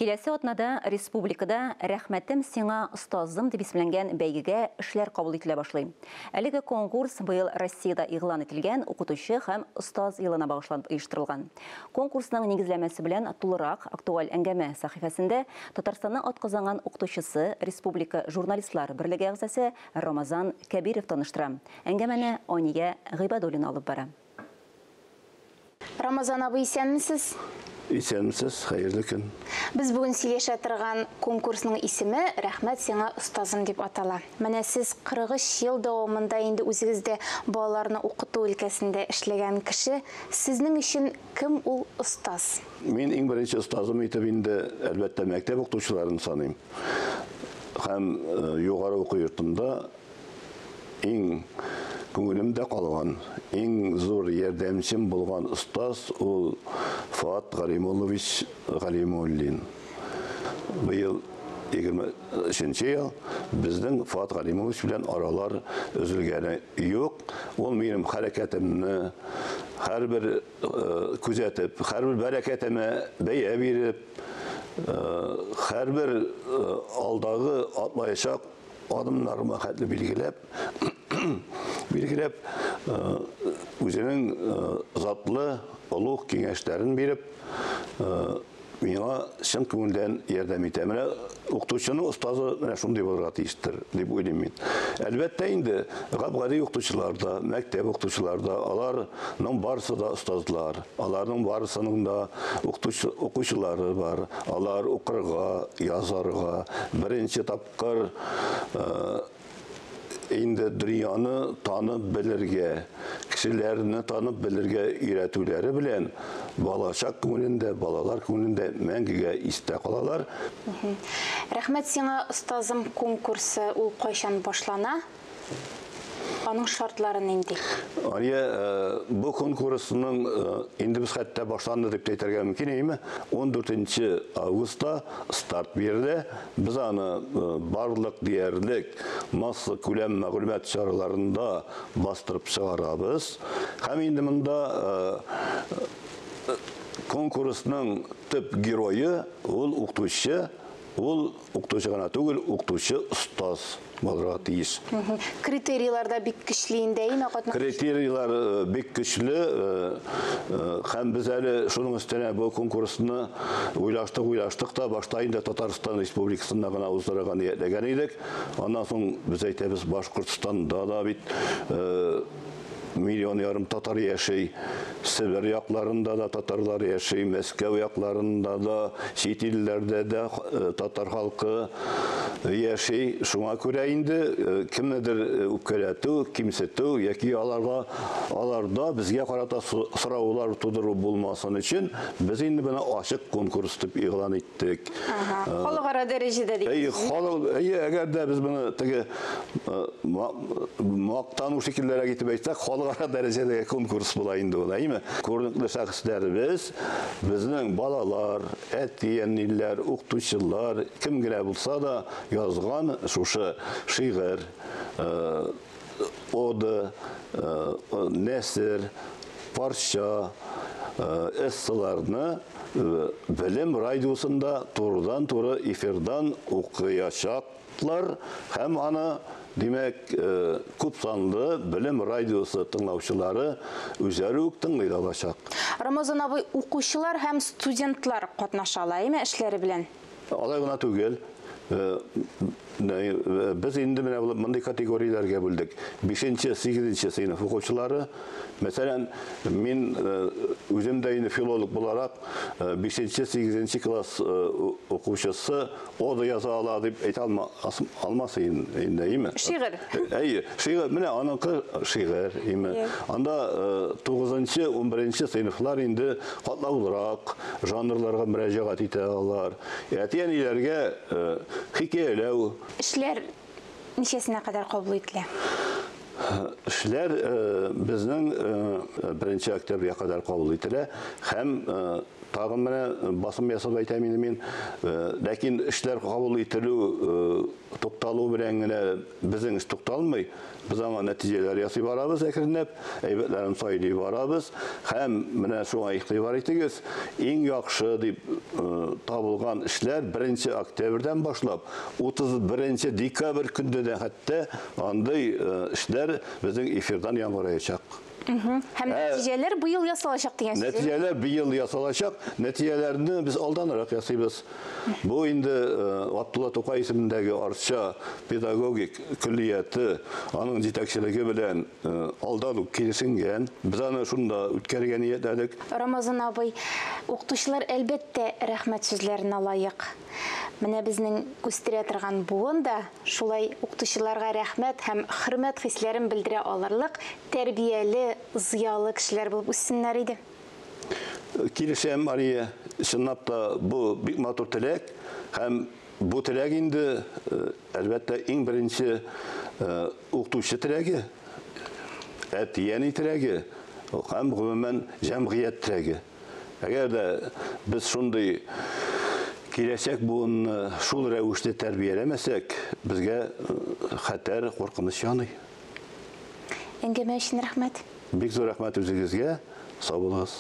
Киләсе атнада республикада «Рәхмәтем сиңа, остазым» дип исемләнгән бәйгегә эшләр кабул ителә башлый. Әлеге конкурс быел Россиядә игълан ителгән укытучы һәм остаз елына багышланып оештырылган. Конкурсның нигезләмәсе белән тулырак актуаль әңгәмә сәхифәсендә Татарстанның атказанган укытучысы, Республика журналистлар берлеге әгъзасы Рамазан Кәбиров таныштыра. Әңгәмәне Ания Гыйбадуллина алып бара. Рамазан абый, исәнмесез? Исәнмесез, хәерле көн. Без бүген сөйләшә торган конкурсның исеме «Рәхмәт сиңа, остазым» дип атала. Менә сез 43 ел дәвамында инде үзегез дә балаларны укыту өлкәсендә эшләгән кеше. Сезнең өчен кем ул остаз? Мин иң беренче остазым итеп инде, әлбәттә, мәктәп укытучыларын саныйм. Һәм югары уку йортында иң күңелемдә калган, иң зур ярдәмчем булган остаз ул Фоат Галимуллович Галимуллин. Быел 23 ел безнең Фоат Галимуллович белән аралар өзелгәне юк. Ул минем хәрәкәтемне һәрбер күзәтеп, һәрбер бәрәкәтемә бәя биреп, һәрбер алдагы атлаячак адымнарыма хәтле билгеләп, үзенең затлы, олуг киңәшләрен биреп, миңа чын күңелдән ярдәм итә. Менә укытучының остазы менә шундый булырга тиештер, дип уйлыйм мин. Әлбәттә инде, гап-гади укытучылар да, мәктәп укытучылар да, аларның барысы да остазлар, аларның барысының да укучылары бар. Алар укырга, язарга, беренче тапкыр инде дөньяны танып белергә, кешеләрне танып белергә өйрәтүләре белән балачак күңелендә, балалар күңелендә мәңгегә истә калалар. Рәхмәт сиңа, остазым конкурсы ул кайчан башлана? Аның шартлары нинди? Ания, бу конкурсның инде без хәтта башланды дип әйтергә мөмкин, әйеме? 14 августта старт бирелә. Без аны барлык диярлек масса күләм мәгълүмат чараларында бастырып чыгарабыз. Һәм инде монда конкурсның төп герое ул укытучы, ул укытучы гына түгел, укытучы остаз булырга тиеш. Критерийлар да бик көчле инде, әйеме, катнашучы? Критерийлар бик көчле, һәм без әле шуның өстенә бу конкурсны уйлаштык та, башта инде Татарстан Республикасында гына уздырырга ниятләгән идек. Аннан соң без әйтәбез, Башкортстанда да бит миллион ярым татар яши, Себер якларында да татарлар яши, Мәскәү якларында да, чит илләрдә дә татар халкы яши. Шуңа күрә инде кемнедер үпкәләтү, кимсетү яки аларда безгә карата сораулар тудыру булмасын өчен без инде моны ачык конкурс дип игълан иттек. Халыкара дәрәҗәдә дип. Әйе, халык, әйе, әгәр дә без моны теге мактану шикеллерәк итеп әйтсәк, халыкара дәрәҗәдәге конкурс була инде ул, әйеме? Күренекле шәхесләребез, безнең балалар, әти-әниләр, укытучылар, кем генә булса да язган шушы шигырь, ода, нәсер, парча, эсселарны Белем радиосында турыдан-туры эфирдан укыячаклар һәм аны, димәк, күп санлы Белем радиосы тыңлаучылары үзләре үк тыңлый да алачак. Рамазан абый, укучылар һәм студентлар катнаша ала, әйме, эшләре белән? Алай гына түгел. Без инде менә мондый категорияләргә бүлдек. 5-нче, 8-нче сыйныф укучылары. Мәсәлән, мин үзем дә инде филолог буларак 5-нче, 8-нче класс укучысы ода яза ала дип әйтә алмас инде, әйеме? Шигырь. Әйе, шигырь, менә аныкы шигырь, әйеме? Анда 9-нчы, 11-нче сыйныфлар инде катлаулырак жанрларга мөрәҗәгать итә алар. Әти-әниләргә хикәяләү. Эшләр ничәсенә кадәр кабул ителә? Эшләр безнең 1 октябрьгә кадәр кабул ителә һәм Тагын менә басым ясап әйтәм инде мин, ләкин эшләр кабул ителү тукталу белән генә безнең эш тукталмый. Без аңа нәтиҗәләр ясый барабыз әкренләп, әйбәтләрен сайлый барабыз. Һәм менә шуңа игътибар итегез, иң яхшы дип табылган эшләр 1 октябрьдән башлап 31 декабрь көндә дә хәтта андый эшләр безнең эфирдан яңгыраячак. Һәм нәтиҗәләр быел ясалачак дигән сүз. Нәтиҗәләр быел ясалачак. Нәтиҗәләрне без алданрак ясыйбыз. Бу инде Габдулла Тукай исемендәге Арча педагогик көллияте аның җитәкчелеге белән алдан ук килешенгән. Без аны шунда үткәрергә ниятләдек. Рамазан абый, укытучылар әлбәттә рәхмәт сүзләренә лаек. Менә безнең үстерә торган буын да шулай укытучыларга рәхмәт һәм хөрмәт хисләрен белдерә алырлык тәрбияле, зыялы кешеләр булып үссеннәр иде. Килешәм, Мария, чынлап та бу бик матур теләк һәм бу теләк инде әлбәттә иң беренче укытучы теләге, әти-әни теләге һәм гомумән җәмгыять теләге. Әгәр дә без шундый киләчәк буынны шул рәвештә тәрбияләмәсәк, безгә хәтәр, куркыныч яный. Әңгәмә өчен рәхмәт. Бик зур рәхмәт үзегезгә. Сау булыгыз.